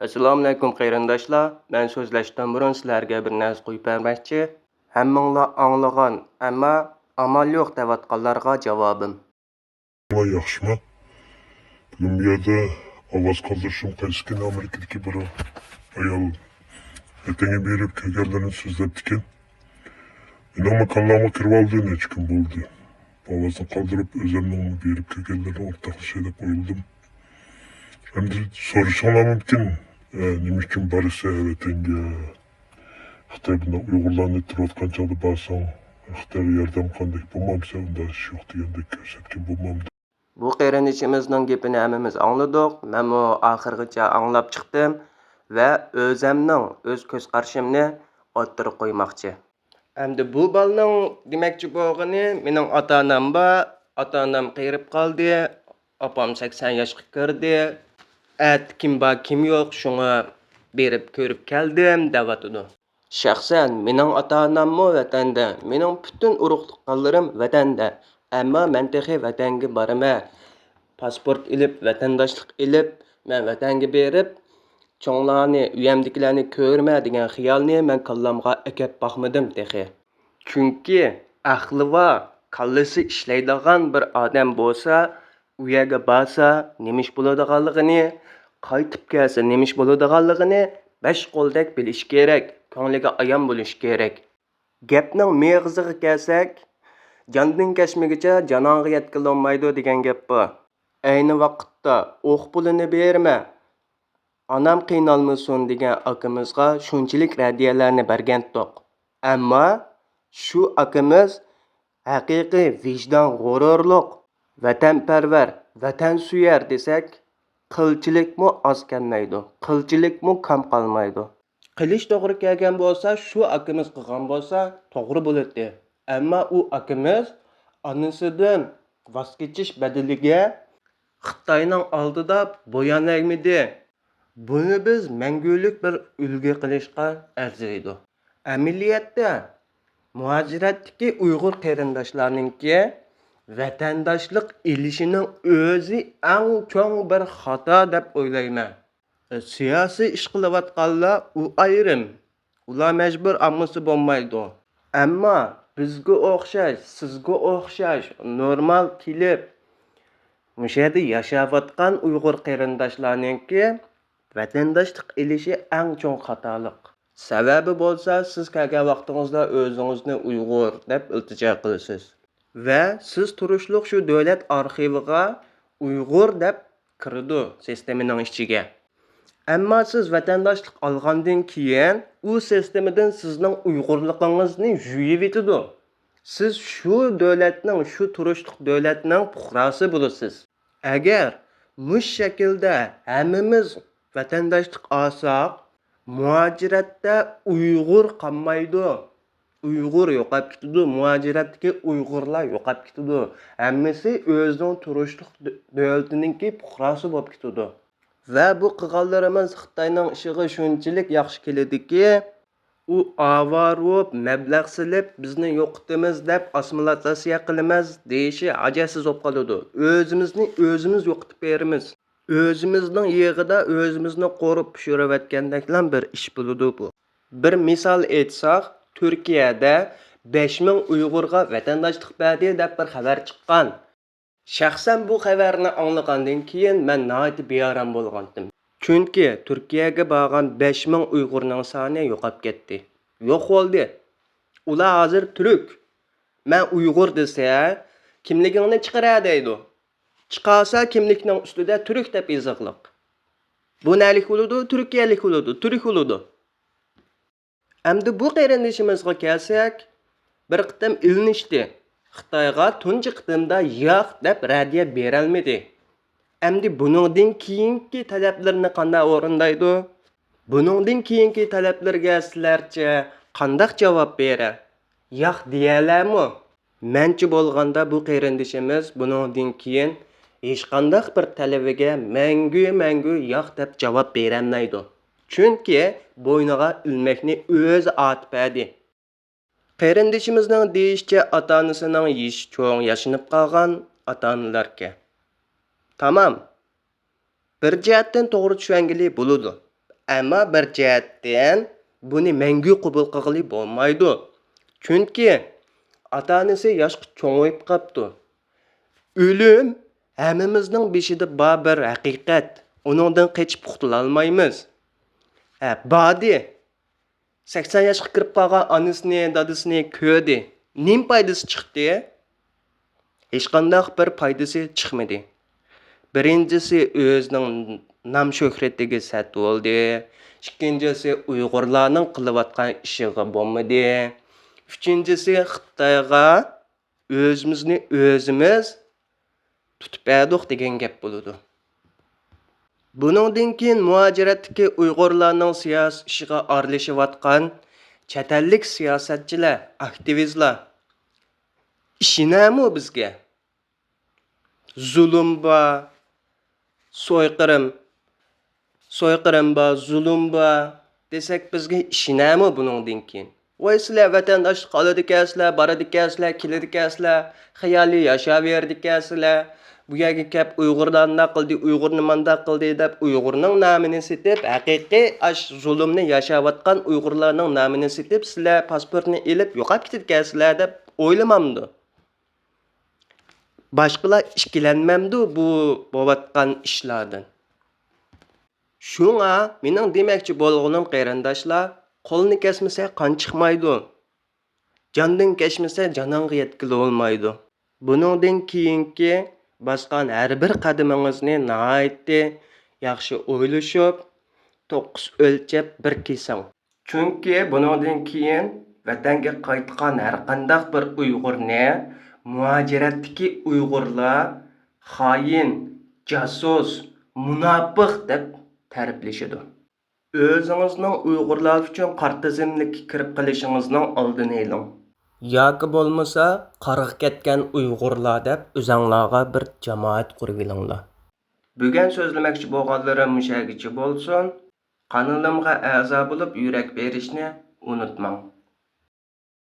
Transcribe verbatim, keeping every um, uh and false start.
ئەسسالامۇئەلەيكۇم قېرىنداشلار، مەن سۆزلەشتىن بۇرۇن سىلەرگە بىر نەرسە قويۇپ بەرمەكچى. ھەممىڭلار ئاڭلىغان، ئەمما ئامال يوق دەۋاتقانلارغا جاۋابىم. ئاڭلاڭلار ياخشىمۇ؟ بۈگۈن بۇ يەردە ئاۋاز قالدۇرۇشۇم قايسىكىن، ئامېرىكىدىكى بىر ئايال ۋەتەنگە بېرىپ كەلگەنلىرىنى سۆزلەپتىكەن. مېنىڭمۇ كاللامغا كىرىۋالدى، نەچچە كۈن بولدى. ئاۋازنى قالدۇرۇپ، ئۆزۈمنىڭمۇ بېرىپ كەلگەنلىرىنى ئورتاقلىشاي دەپ ئويلىدىم. ئەمدى سورىشىڭلار مۇمكىن، ئە، نېمە ئۈچۈن بارىسەن ۋەتەنگە؟ خىتاي بۇنداق ئۇيغۇرلارنى تۇرۇۋاتقان چاغدا بارساڭ، خىتايغا ياردەم قىلغاندەك بولمامسەن؟ ئۇنداق ئىش يوق دېگەندەك كۆرسەتكەن بولمامدۇ؟ بۇ قېرىندىشىمىزنىڭ گېپىنى ھەممىمىز ئاڭلىدۇق. مەنمۇ ئاخىرغىچە ئاڭلاپ چىقتىم ۋە ئۆزەمنىڭ ئۆز كۆز قارىشىمنى ئوتتۇرىغا قويماقچى. ئەمدى بۇ بالىنىڭ دېمەكچى بولغىنى، مېنىڭ ئاتا-ئانام بار، ئاتا-ئانام قېرىپ قالدى، ئاپام سەكسەن ياشقا كىردى، ئەتە كىم بار، كىم يوق، شۇڭا بېرىپ كۆرۈپ كەلدىم، دەۋاتىدۇ. شەخسەن مېنىڭ ئاتا-ئاناممۇ ۋەتەندە، مېنىڭ پۈتۈن ئۇرۇق-تۇغقانلىرىم ۋەتەندە. ئەمما مەن تېخى ۋەتەنگە بارىمەن، پاسپورت ئېلىپ، ۋەتەنداشلىق ئېلىپ، مەن ۋەتەنگە بېرىپ، چوڭلارنى، ئۆيەمدىكىلەرنى كۆرىمەن دېگەن خىيالنى مەن كاللامغا ئەكەپ باقمىدىم تېخى. چۈنكى ئەقلى بار، كاللىسى ئىشلەيدىغان بىر ئادەم بولسا، ئۇ يەرگە بارسا نېمە ئىش بولىدىغانلىقىنى، قايتىپ كەلسە نېمە ئىش بولىدىغانلىقىنى بەش قولدەك بىلىشى كېرەك، كۆڭلىگە ئايان بولۇشى كېرەك. گەپنىڭ مېغىزىغا كەلسەك، جاندىن كەچمىگۈچە جانانغا يەتكىلىمايدۇ دېگەن گەپ بار. ئەينى ۋاقىتتا ئوق پۇلىنى بېرىمەن، ئانام قىينالمىسۇن دېگەن ئاكىمىزغا شۇنچىلىك رەددىيەلەرنى بەرگەنتۇق. ئەمما شۇ ئاكىمىز ھەقىقىي ۋىجدان غۇرۇرلۇق، ۋەتەنپەرۋەر، ۋەتەنسۆيەر دېسەك، قىلچىلىكمۇ ئاز كەلمەيدۇ، قىلچىلىكمۇ كام قالمايدۇ. قىلىش توغرا كەلگەن بولسا، شۇ ئاكىمىز قىلغان بولسا توغرا بولاتتى. ئەمما ئۇ ئاكىمىز ئانىسىدىن ۋاز كېچىش بەدىلىگە خىتاينىڭ ئالدىدا بويان ئەگمىدى. بۇنى بىز مەڭگۈلۈك بىر ئۈلگە قىلىشقا ئەرزىيدۇ. ئەمەلىيەتتە، مۇھاجىرەتتىكى ئۇيغۇر قېرىنداشلارنىڭكى ۋەتەنداشلىق ئېلىشىنىڭ ئۆزى ئەڭ چوڭ بىر خاتا دەپ ئويلايمەن. سىياسىي ئىش قىلىۋاتقانلار ئۇ ئايرىم. ئۇلار مەجبۇر ئالمىسا بولمايدۇ. ئەمما بىزگە ئوخشاش، سىزگە ئوخشاش نورمال كېلىپ، مۇشۇ يەردە ياشاۋاتقان ئۇيغۇر قېرىنداشلارنىڭكى ۋەتەنداشلىق ئېلىشى ئەڭ چوڭ خاتالىق. سەۋەبى بولسا، سىز كەلگەن ۋاقتىڭىزدا ئۆزىڭىزنى ئۇيغۇر دەپ ئىلتىجا قىلىسىز. ۋە سىز تۇرۇشلۇق شۇ دۆلەت ئارخىۋىغا ئۇيغۇر دەپ كىرىدۇ سىستېمىنىڭ ئىچىگە. ئەمما سىز ۋەتەنداشلىق ئالغاندىن كېيىن، ئۇ سىستېمىدىن سىزنىڭ ئۇيغۇرلۇقىڭىزنى يۇيۇۋېتىدۇ. سىز شۇ دۆلەتنىڭ، شۇ تۇرۇشلۇق دۆلەتنىڭ پۇقراسى بولىسىز. ئەگەر مۇش شەكىلدە ھەممىمىز ۋەتەنداشلىق ئالساق، مۇھاجىرەتتە ئۇيغۇر قالمايدۇ. ئۇيغۇر يوقاپ كېتىدۇ، مۇھاجىرەتتىكى ئۇيغۇرلار يوقاپ كېتىدۇ. ھەممىسى ئۆزىنىڭ تۇرۇشلۇق دۆ-، دۆلىتىنىڭكى پۇقراسى بولۇپ كېتىدۇ. ۋە بۇ قىلغانلىرىمىز خىتاينىڭ ئىشىغا شۇنچىلىك ياخشى كېلىدىكى، ئۇ ئاۋارە بولۇپ، مەبلەغ سېلىپ، بىزنى يوقىتىمىز دەپ، ئاسسىمىلياتسىيە قىلىمىز دېيىشى ھاجەتسىز بولۇپ قالىدۇ. ئۆزىمىزنى ئۆزىمىز يوقىتىپ بېرىمىز. ئۆزىمىزنىڭ يېغىدا ئۆزىمىزنى قورۇپ پىشۇرۇۋەتكەندەكلا بىر ئىش بولىدۇ بۇ. بىر مىسال ئېيتساق، تۈركىيەدە بەش مىڭ ئۇيغۇرغا ۋەتەنداشلىق بەردى دەپ بىر خەۋەر چىققان. شەخسەن بۇ خەۋەرنى ئاڭلىغاندىن كېيىن مەن ناھايىتى بىئارام بولغانتىم. چۈنكى تۈركىيەگە بارغان بەش مىڭ ئۇيغۇرنىڭ سانى يوقاپ كەتتى. يوق بولدى. ئۇلار ھازىر تۈرك. مەن ئۇيغۇر دېسە، كىملىكىڭنى چىقىرە دەيدۇ. چىقارسا كىملىكنىڭ ئۈستىدە تۈرك دەپ يېزىقلىق. بۇ نەلىك بولىدۇ؟ تۈركىيەلىك بولىدۇ، تۈرك بولىدۇ. ئەمدى بۇ قېرىندىشىمىزغا كەلسەك، بىر قېتىم ئېلىنىشتى. خىتايغا تۇنجى قېتىمدا ياق دەپ رەددىيە بېرەلمىدى. ئەمدى بۇنىڭدىن كېيىنكى تەلەپلىرىنى قانداق ئورۇندايدۇ؟ بۇنىڭدىن كېيىنكى تەلەپلىرىگە سىلەرچە قانداق جاۋاب بېرە؟ ياق دېيەلەرمۇ؟ مەنچە بولغاندا بۇ قېرىندىشىمىز بۇنىڭدىن كېيىن ھېچقانداق بىر تەلىپىگە مەڭگۈ، مەڭگۈ ياق دەپ جاۋاب بېرەلمەيدۇ. چۈنكى بوينىغا ئىلمەكنى ئۆزى ئارتىپ بەردى. قېرىندىشىمىزنىڭ دېيىشىچە، ئاتا-ئانىسىنىڭ يېشى چوڭ، ياشىنىپ قالغان ئاتا-ئانىلاركەن. تامام. بىر جەھەتتىن توغرا چۈشەنگىلى بولىدۇ. ئەمما بىر جەھەتتىن بۇنى مەڭگۈ قوبۇل قىلغىلى بولمايدۇ. چۈنكى ئاتا-ئانىسى ياشقا چوڭىيىپ قاپتۇ. ئۆلۈم ھەممىمىزنىڭ بېشىدا بار بىر ھەقىقەت. ئۇنىڭدىن قېچىپ قۇتۇلالمايمىز. ھە، باردى. سەكسەن ياشقا كىرىپ قالغان ئانىسىنى، دادىسىنى كۆردى. نېمە پايدىسى چىقتى؟ ھېچقانداق بىر پايدىسى چىقمىدى. بىرىنچىسى، ئۆزىنىڭ نام-شۆھرىتىگە سەت بولدى. ئىككىنچىسى، ئۇيغۇرلارنىڭ قىلىۋاتقان ئىشىغا بولمىدى. ئۈچىنچىسى، خىتايغا ئۆزىمىزنى ئۆزىمىز تۇتۇپ بەردۇق دېگەن گەپ بولىدۇ. بۇنىڭدىن كېيىن مۇھاجىرەتتىكى ئۇيغۇرلارنىڭ سىياسىي ئىشىغا ئارىلىشىۋاتقان چەت ئەللىك سىياسەتچىلەر، ئاكتىۋىستلار ئىشىنەرمۇ بىزگە؟ زۇلۇم بار، سويقىرىم، سويقىرىم بار، زۇلۇم بار دېسەك، بىزگە ئىشىنەرمۇ بۇنىڭدىن كېيىن؟ ۋاي، سىلەر ۋەتەنداشلىق ئالىدىكەنسىلەر، بارىدىكەنسىلەر، كېلىدىكەنسىلەر، خىيالىي ياشاۋېرىدىكەنسىلەر. بۇ يەرگە كەپ ئۇيغۇرلار ئانداق قىلدى، ئۇيغۇرنى مانداق قىلدى دەپ ئۇيغۇرنىڭ نامىنى سېتىپ، ھەقىقىي ئاش زۇلۇمنى ياشاۋاتقان ئۇيغۇرلارنىڭ نامىنى سېتىپ، سىلەر پاسپورتنى ئېلىپ يوقاپ كېتىدىكەنسىلەر دەپ ئويلىمامدۇ؟ باشقىلار ئىككىلەنمەمدۇ بۇ بولۇۋاتقان ئىشلاردىن؟ شۇڭا مېنىڭ دېمەكچى بولغىنىم، قېرىنداشلار، قولنى كەسمىسە قان چىقمايدۇ. جاندىن كەچمىسە جانانغا يەتكىلى بولمايدۇ. بۇنىڭدىن كېيىنكى باسقان ھەر بىر قەدىمىڭىزنى ناھايىتى ياخشى ئويلىشىپ، توققۇز ئۆلچەپ بىر كېسىڭ. چۈنكى بۇنىڭدىن كېيىن ۋەتەنگە قايتقان ھەرقانداق بىر ئۇيغۇرنى مۇھاجىرەتتىكى ئۇيغۇرلار خائىن، جاسۇس، مۇناپىق دەپ تەرىپلىشىدۇ. ئۆزىڭىزنىڭ ئۇيغۇرلار ئۈچۈن قارا تىزىملىككە كىرىپ قېلىشىڭىزنىڭ ئالدىنى ئېلىڭ. ياكى بولمىسا قارىغا كەتكەن ئۇيغۇرلار دەپ ئۆزەڭلارغا بىر جامائەت قۇرۇۋېلىڭلار. بۈگۈن سۆزلىمەكچى بولغانلىرىم مۇشۇ يەرگىچە بولسۇن. قانىلىمغا ئەزا بولۇپ يۈرەك بېرىشنى ئۇنتۇماڭ.